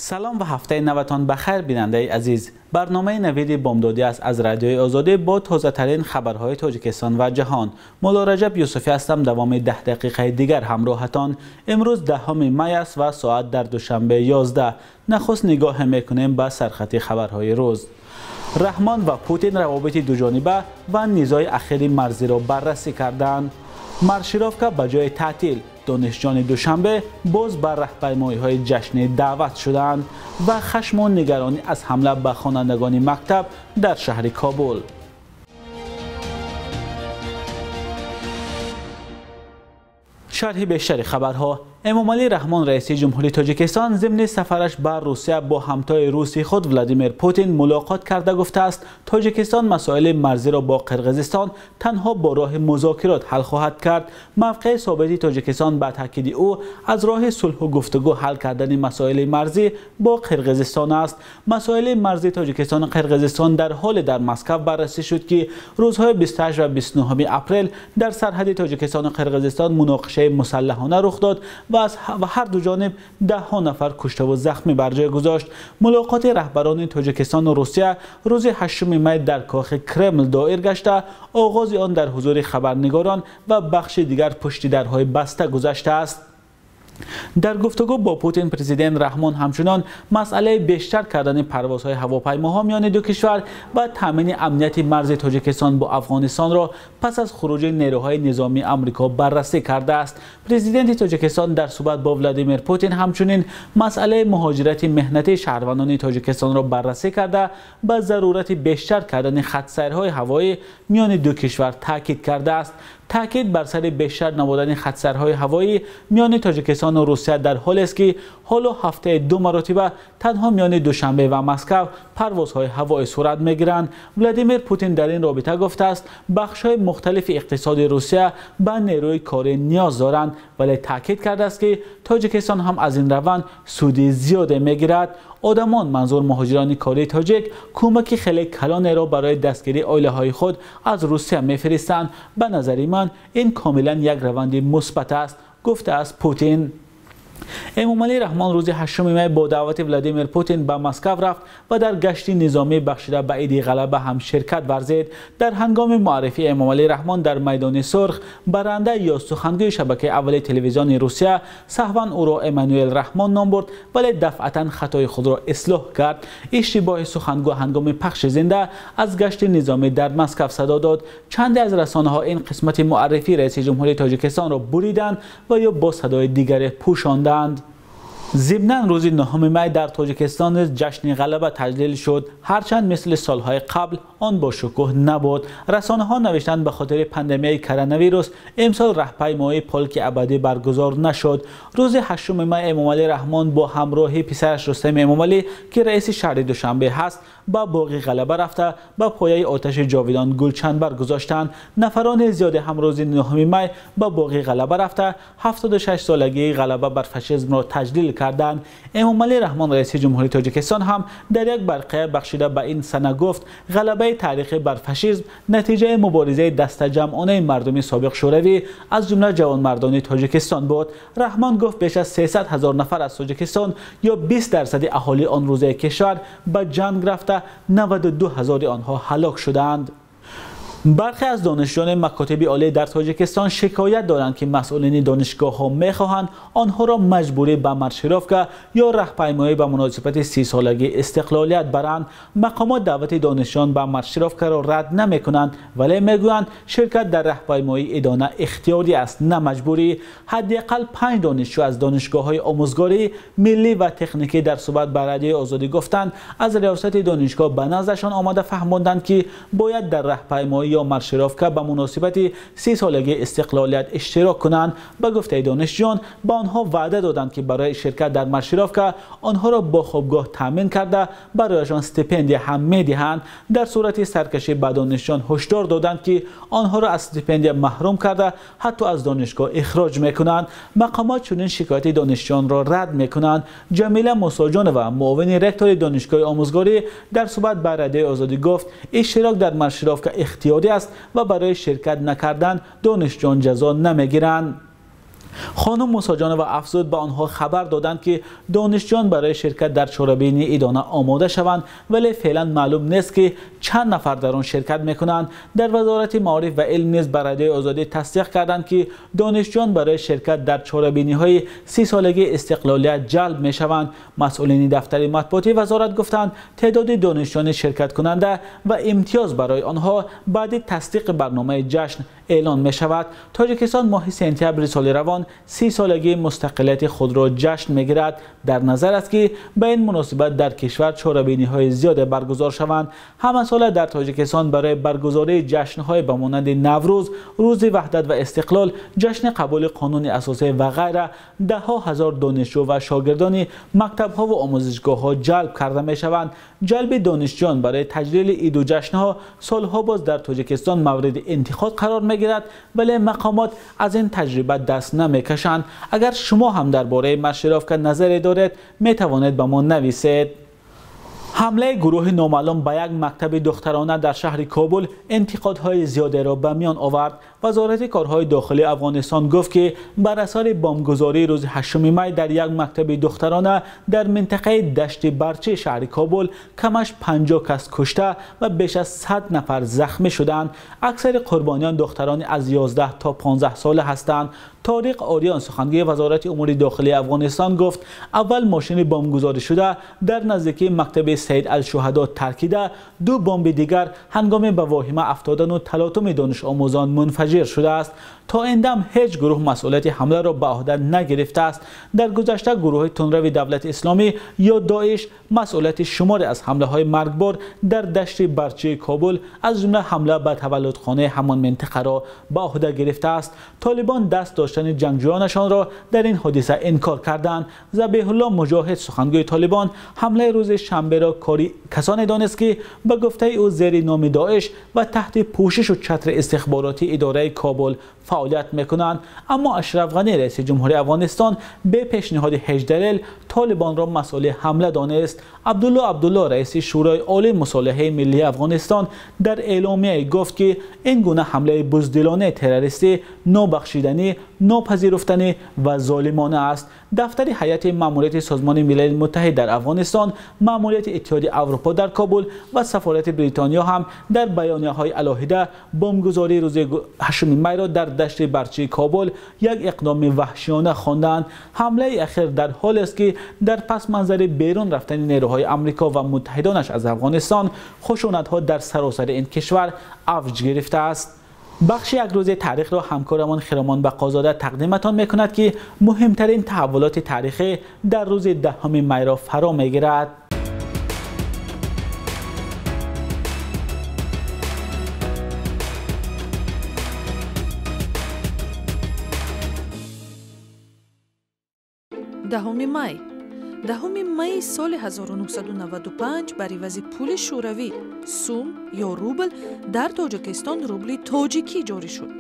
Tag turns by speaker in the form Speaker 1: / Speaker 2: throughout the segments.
Speaker 1: Салом ва ҳафтаи навтон ба хайр, бинандаи азиз. Барномаи Навиди Бомдодӣ аст аз Радиои Озодӣ бо тозатарин хабарҳои Тоҷикистон ва ҷаҳон. Мулло Раҷаб Юсуфӣ ҳастам. Давоми 10 дақиқаи дигар ҳамроҳатон. Имрӯз 10 май аст ва соат дар Душанбе 11. Нахуст нигоҳ мекунем ба сархати хабарҳои рӯз. Раҳмон ва Путин равобити дуҷониба ва низои ахири марзиро баррасӣ карданд. Маршировка ба ҷои таътил. Донишҷӯёни Душанбе боз ба раҳпаймоиҳои ҷашнӣ даъват шуданд ва хашму нигаронӣ аз ҳамла ба хонандагони мактаб дар шаҳри Кобул. Шарҳи бештари хабарҳо. Эмомалӣ Раҳмон, раиси ҷумҳурии Тоҷикистон, зимни сафараш ба Русия бо ҳамтои русии худ Владимир Путин мулоқот карда гуфтааст, Тоҷикистон масоили марзиро бо Қирғизистон танҳо бо роҳи музокирот ҳал хоҳад кард. Мавқеи собити Тоҷикистон ба таъкиди ӯ аз роҳи сулҳу гуфтугӯ ҳал кардани масоили марзӣ бо Қирғизистон аст. Масоили марзи Тоҷикистону Қирғизистон дар ҳоле дар Москва баррасӣ шуд, ки рӯзҳои 28 ва 29 апрел дар сарҳади Тоҷикистону Қирғизистон муноқишаи мусаллаҳона рух дод ва ҳар ду ҷониб даҳҳо нафар куштаву захмӣ бар ҷой гузошт. Мулоқоти раҳбарони Тоҷикистону Русия рӯзи 8 май дар кохи Кремл доир гашта, оғози он дар ҳузури хабарнигорон ва бахши дигар пушти дарҳои баста гузаштааст. Дар гуфтугӯ бо Путин, президент Раҳмон ҳамчунон масъалаи бештар кардани парвозҳои ҳавопаймоҳо миёни ду кишвар ва таъмини амнияти марзи Тоҷикистон бо Афғонистонро пас аз хуруҷи нерӯҳои низомии Амрико баррасӣ кардааст. Президенти Тоҷикистон дар суҳбат бо Владимир Путин ҳамчунин масъалаи муҳоҷирати меҳнатии шаҳрвандони Тоҷикистонро баррасӣ карда, ба зарурати бештар кардани хатсайрҳои ҳавоӣ миёни ду кишвар таъкид кардааст. Таъкид бар сари бештар намудани хатсайрҳои ҳавоӣ миёни Тоҷикистону Русия дар ҳолест, ки ҳоло ҳафтаи 2 маротиба танҳо миёни Душанбе ва Москва парвозҳои ҳавоӣ сурат мегиранд. Владимир Путин дар ин робита гуфтааст, бахшҳои мухталифи иқтисоди Русия ба нерӯи корӣ ниёз доранд, вале таъкид кардааст, ки Тоҷикистон ҳам аз ин раванд суди зиёде мегирад. Одамон, манзур муҳоҷирони кории тоҷик, кӯмаки хеле калонеро барои дастгирии оилаҳои худ аз Русия мефиристанд. Ба назари ман ин комилан як раванди мусбат аст, гуфтааст Путин. Эмомалӣ Раҳмон рӯзи 8 май бо даъвати Владимир Путин ба Москва рафт ва дар гашти низомӣ бахшида ба иди ғалаба ҳам ширкат варзид. Дар ҳангоми муаррифии Эмомалӣ Раҳмон дар майдони сурх, баранда ё сухангӯи шабакаи аввали телевизиони Русия саҳван ӯро Эммануэл Раҳмон ном бурд, вале дафъатан хатои худро ислоҳ кард. Иштибоҳи сухангӯ ҳангоми пахши зинда аз гашти низомӣ дар Москва садо дод. Чанде аз расонаҳо ин қисмати муаррифии раиси ҷумҳурии Тоҷикистонро буриданд ва ё бо садои дигаре пӯшонданд. Зимнан рӯзи 9 май дар Тоҷикистон низ ҷашни ғалаба таҷлил шуд, ҳарчанд мисли солҳои қабл он бо шукӯҳ набуд. Расонаҳо навиштанд, ба хотири пандемияи коронавирус имсол раҳпаймоии полки абадӣ баргузор нашуд. Рӯзи 8 май Эмомалӣ Раҳмон бо ҳамроҳии писараш Рустам Эмомалӣ, ки раиси шаҳри Душанбе ҳаст, ба боғи ғалаба рафта ба пояи оташи ҷовидон гулчанбар гузоштанд. Нафарони зиёде ҳам рӯзи 9 май ба боғи ғалаба рафта 76 солагии ғалаба бар фашизмро таҷлил карданд. Эмомалӣ Раҳмон, раиси ҷумҳурии Тоҷикистон, ҳам дар як барқия бахшида ба ин сана гуфт, ғалабаи таърихӣ бар фашизм натиҷаи муборизаи дастаҷамъонаи мардуми собиқ Шӯравӣ, аз ҷумла ҷавонмардони Тоҷикистон буд. Раҳмон гуфт, беш аз 300 ҳазор нафар аз Тоҷикистон ё 20% аҳолии он рӯзаи кишвар ба ҷанг рафта, 92 ҳазори онҳо ҳалок шуданд. Бархе аз донишҷӯёни макотиби олӣ дар Тоҷикистон шикоят доранд, ки масъулини донишгоҳҳо мехоҳанд онҳоро маҷбурӣ ба маршировка ё раҳпаймоӣ ба муносибати 30-солагии истиқлолият баранд. Мақомот даъвати донишҷӯён ба маршировкаро рад намекунанд, вале мегӯянд ширкат дар раҳпаймоии идона ихтиёрӣ аст, на маҷбурӣ. Ҳадди ақал 5 донишҷӯ аз донишгоҳҳои омӯзгорӣ, миллӣ ва техникӣ дар суҳбат ба Радиои Озодӣ гуфтанд, аз риёсати донишгоҳ ба наздашон омада фаҳмонданд, ки бояд дар раҳпаймоӣ ё маршировка ба муносибати 30-солагии истиқлолият иштирок кунанд. Ба гуфтаи донишҷӯён, ба онҳо ваъда доданд, ки барои ширкат дар маршировка онҳоро бо хобгоҳ таъмин карда, барояшон стипендия ҳам медиҳанд. Дар сурати саркашӣ ба донишҷӯён ҳушдор доданд, ки онҳоро аз стипендия маҳрум карда, ҳатто аз донишгоҳ ихроҷ мекунанд. Мақомот чунин шикояти донишҷӯёнро рад мекунанд. Ҷамила Мусоҷонова, муовини ректори донишгоҳи омӯзгорӣ, дар суҳбат ба Радиои Озодӣ гуфт, иштирок дар маршировка ихтиёрӣ аст ва барои ширкат накардан донишҷӯён ҷазо намегиранд. Хонум Мусоҷонова афзуд, ба онҳо хабар доданд, ки донишҷӯён барои ширкат дар чорабинии идона омода шаванд, вале феълан маълум нест, ки чанд нафар дар он ширкат мекунанд. Дар Вазорати маориф ва илм низ ба Радиои Озодӣ тасдиқ карданд, ки донишҷӯён барои ширкат дар чорабиниҳои 30-солагии истиқлолият ҷалб мешаванд. Масъулини дафтари матбуотии вазорат гуфтанд, теъдоди донишҷӯёни ширкаткунанда ва имтиёз барои онҳо баъди тасдиқи барномаи ҷашн эълон мешавад. Тоҷикистон моҳи сентябри соли равон 30-солагии мустақилияти худро ҷашн мегирад. Дар назар аст, ки ба ин муносибат дар кишвар чорабиниҳои зиёде баргузор шаванд. Ҳамасола дар Тоҷикистон барои баргузории ҷашнҳои ба монанди Наврӯз, Рӯзи Ваҳдат ва Истиқлол, ҷашни қабули қонуни асосӣ ва ғайра даҳҳо ҳазор донишҷӯ ва шогирдони мактабҳо ва омӯзишгоҳҳо ҷалб карда мешаванд. Ҷалби донишҷӯён барои таҷлили иду ҷашнҳо солҳо боз дар Тоҷикистон мавриди интиқод қарор мегирад, вале мақомот аз ин таҷриба даст намекашанд. Агар шумо ҳам дар бораи маршировка назаре доред, метавонед ба мо нависед. Ҳамлаи гурӯҳи номаълум ба як мактаби духтарона дар шаҳри Кобул интиқодҳои зиёдеро ба миён овард. Вазорати корҳои дохилии Афғонистон гуфт, ки бар асари бомбгузории рӯзи 8 май дар як мактаби духтарона дар минтақаи Дашти Барчи шаҳри Кобул камаш 50 кас кушта ва беш аз 100 нафар захмӣ шуданд. Аксари қурбониён духтарони аз 11 то 15 сола ҳастанд. Ториқ Ориён, сухангӯи Вазорати умури дохилии Афғонистон, гуфт, аввал мошини бомбгузорӣ шуда дар наздикии мактаби Саид Алшуҳадо таркида, ду бомби дигар ҳангоми ба воҳима афтодану талотуми донишомӯзон мунфаҷир шудааст. То ин дам ҳеҷ гурӯҳ масъулияти ҳамларо ба ӯҳда нагирифтааст. Дар гузашта гурӯҳи тунрави Давлати Исломӣ ё Доиш масъулияти шуморе аз ҳамлаҳои маргбор дар Дашти Барчии Кобул, аз ҷумла ҳамла ба таваллудхонаи ҳамон минтақаро ба ӯҳда гирифтааст. Толибон даст доштани ҷангҷӯёнашонро дар ин ҳодиса инкор карданд. Забиҳулло Муҷоҳид, сухангӯи Толибон, ҳамлаи рӯзи шанберо кори касоне донист, ки ба гуфтаи ӯ зери номи Доиш ва таҳти пӯшишу чатри истихборотии идораи Кобул фаъолият мекунанд. Аммо Ашраф Ғанӣ, раиси ҷумҳурии Афғонистон, бе пешниҳоди ҳеҷ далел Толибонро масъули ҳамла донист. Абдулло Абдулло, раиси Шӯрои Олии мусолиҳаи миллии Афғонистон, дар эъломияе гуфт, ки ин гуна ҳамлаи буздилонаи террористӣ нобахшиданӣ, нопазируфтанӣ ва золимона аст. Дафтари ҳайати маъмурияти Созмони Милали Муттаҳид дар Афғонистон, маъмурияти Иттиҳоди Аврупо дар Кобул ва сафорати Бритониё ҳам дар баёнияҳои алоҳида бомбгузории рӯзи 8 майро дар Дашти Барчии Кобул як иқдоми ваҳшиёна хонданд. Ҳамлаи ахир дар ҳолест, ки дар пасманзари берун рафтани нерӯҳои Амрико ва муттаҳидонаш аз Афғонистон хушунатҳо дар саросари ин кишвар авҷ гирифтааст. Бахши як рӯзи таърихро ҳамкорамон Хиромон Бақозода тақдиматон мекунад, ки муҳимтарин таҳаввулоти таърихӣ дар рӯзи 10 майро фаро мегирад.
Speaker 2: Даҳуми май. 10 майи соли 1995 бар ивази пули шӯравӣ сум ё рубл дар Тоҷикистон рубли тоҷикӣ ҷорӣ шуд.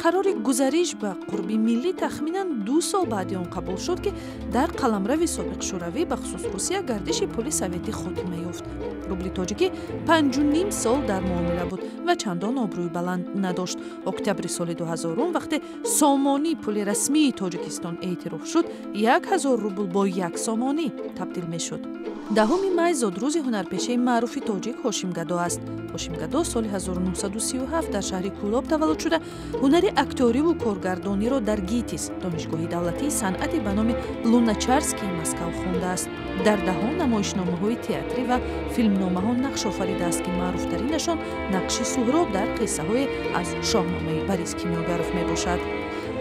Speaker 2: Қарори гузариш ба қурби миллӣ тахминан 2 сол баъди он қабул шуд, ки дар қаламрави собиқ Шӯравӣ, бахусус Русия, гардиши пули советӣ хотима ёфт. Рубли тоҷикӣ 5,5 сол дар муомила буд ва чандон обрӯи баланд надошт. Октябри соли 2000, вақте сомонӣ пули расмии Тоҷикистон эътироф шуд, 1000 рубл бо 1 сомонӣ табдил мешуд. 10 май зодрӯзи ҳунарпешаи маъруфи тоҷик Ҳошим Гадо аст. Ҳошим Гадо соли 1937 дар шаҳри Кӯлоб таваллуд шуда, ҳунари актёриву коргардониро дар ГИТИС, Донишгоҳи давлатии санъати ба номи Луначарскии Москав хондааст. Дар даҳо намоишномаҳои театрӣ ва филмномаҳо нақш офаридааст, ки маъруфтаринашон нақши Суҳроб дар қиссаҳое аз шоҳномаи Борис Кимёгаров мебошад.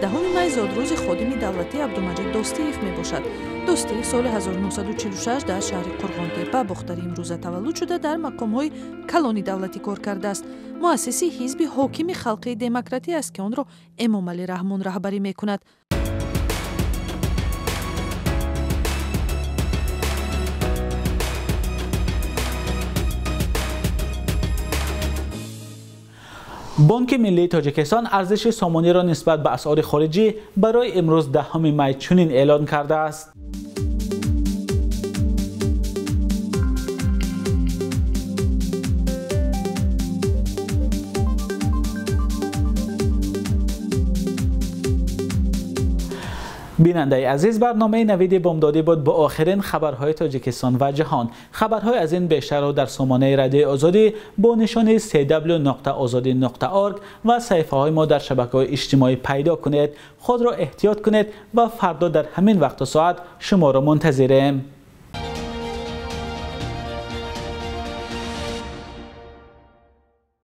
Speaker 2: 10 май зодрӯзи ходими давлатӣ Абдумаҷид Достиев мебошад. Достиев соли 1946 дар шаҳри Қурғонтепа, Бохтари имрӯза таваллуд шуда, дар мақомҳои калони давлатӣ кор кардааст. Муассиси ҳизби ҳокими халқии демократӣ аст, ки онро Эмомалӣ Раҳмон раҳбарӣ мекунад.
Speaker 1: Бонки Миллии Тоҷикистон арзиши сомониро нисбат ба асъори хориҷӣ барои имрӯз 10 май чунин эълон кардааст. Бинандаи азиз, барномаи Навиди Бомдодӣ буд бо охирин хабарҳои Тоҷикистон ва ҷаҳон. Хабарҳои аз ин бештарро дар сомонаи Радиои Озодӣ бо нишони cw.ozodi.org ва саҳифаҳои мо дар шабакаҳои иҷтимоӣ пайдо кунед. Худро эҳтиёт кунед ва фардо дар ҳамин вақту соат шуморо мунтазирем.